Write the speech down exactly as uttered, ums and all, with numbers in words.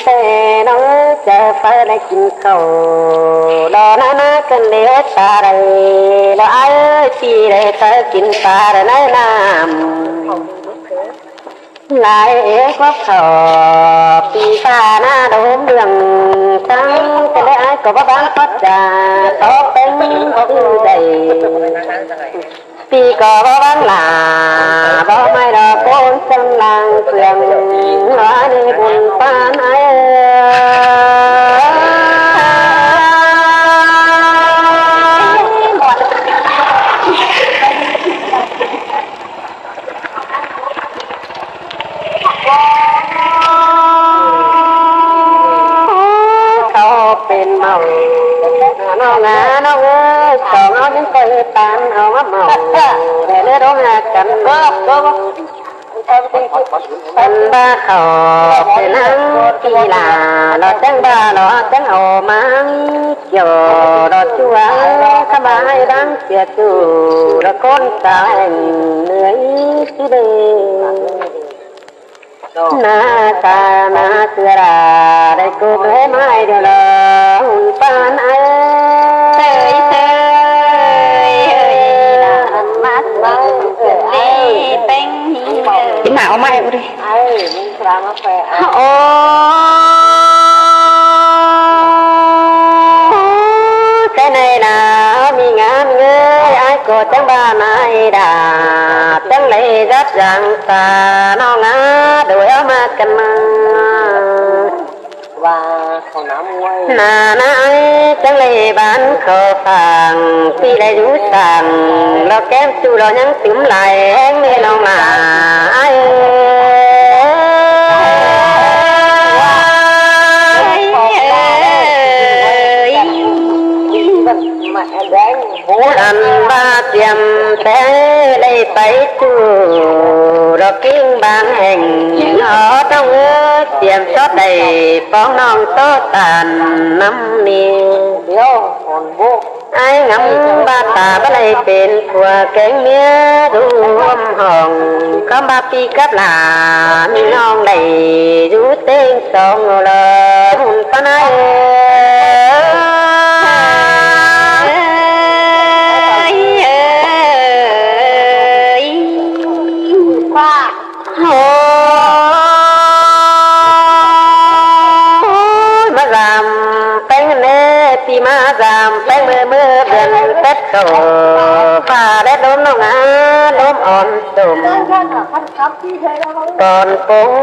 Ê, ꞌnọng ơi, ꞌchớ phaư đảy kin khảu, lo ꞌna ꞌna căn đé ta đảy, lo ai ơi, ꞌpi đảy phaư kin ta đảy ꞌnái ꞌnặm. Lai ê khóp khảu, ꞌpi pha ꞌna đốm đường, tắng căn đé ai ꞌcọ báu báng khót cha, tó pêng ꞌtứ đảy. ꞌPi ꞌcọ báu báng lả, báu ꞌmí đaư ꞌcốn săng lăng sương, ꞌva ꞌnị bun ꞌpan ai ơi. Khảu pên ꞌmạu, ꞌnọng ꞌna ꞌnọng ơi, song au ꞌnhắng ꞌcoi ꞌtan au ꞌmá ꞌmạu, đảy ꞌlứa đóng ha căn. Căn ꞌva khảu pên ꞌnáng ꞌpi lả, lo chắng ꞌva lo chắng au ꞌmá kiẻo lo ꞌchua, khắm ꞌva ꞌhạy báng sia ꞌchu, lo ꞌcốn ta ên ꞌnưới ꞌchí đê. ꞌNa ta ꞌna ꞌsứa đa, đảy ꞌcọ báu ꞌmí điêu lo, ꞌhún ꞌpan ai ơi. Ơi, ơi, ơi, ꞌmá ꞌsứa đa, ơi, ơi, ꞌpéng ꞌnị ơi. Đi mà au mai ꞌcọ đi. Ơ, ơ. Ơ, cái này là mi ngán người, ai ꞌcọ chắng ꞌva ꞌnái đa, chắng đảy dắt dáng ta ꞌnọng ꞌna, đuổi ꞌmá căn ꞌmá. ꞌNa ꞌna ai, chắng đảy bán khảu phang, ꞌpi đảy dú săng, lo kém ꞌchu lo ꞌnhắng tứm lai ꞌhéng ꞌnị ꞌnọng ꞌna ai ơi. Ăn ꞌva ꞌtiêm té đảy pay ꞌchu, lo ꞌkính bang hên, ó ꞌnọng ơi, ꞌtiêm sót đảy póng ꞌnọng tó ꞌtan ꞌnặm ꞌnị. Ai ngắm ꞌva ta báu đảy pên phua kéng ꞌmía dú ꞌhuôm hỏng, khắm ꞌva ꞌpi cắp lả ꞌnị ꞌnọng đảy dú ꞌtếng song lo ꞌhún ꞌpan ai ơi. Ôi, ꞌmá dăm ꞌpéng ꞌnê, ꞌpi ꞌmá dăm ꞌpéng ꞌmưa ꞌmưa ꞌviến Tết khảu, pha đét đốm ꞌnọng ꞌna, đốm ón sôm. Pon pông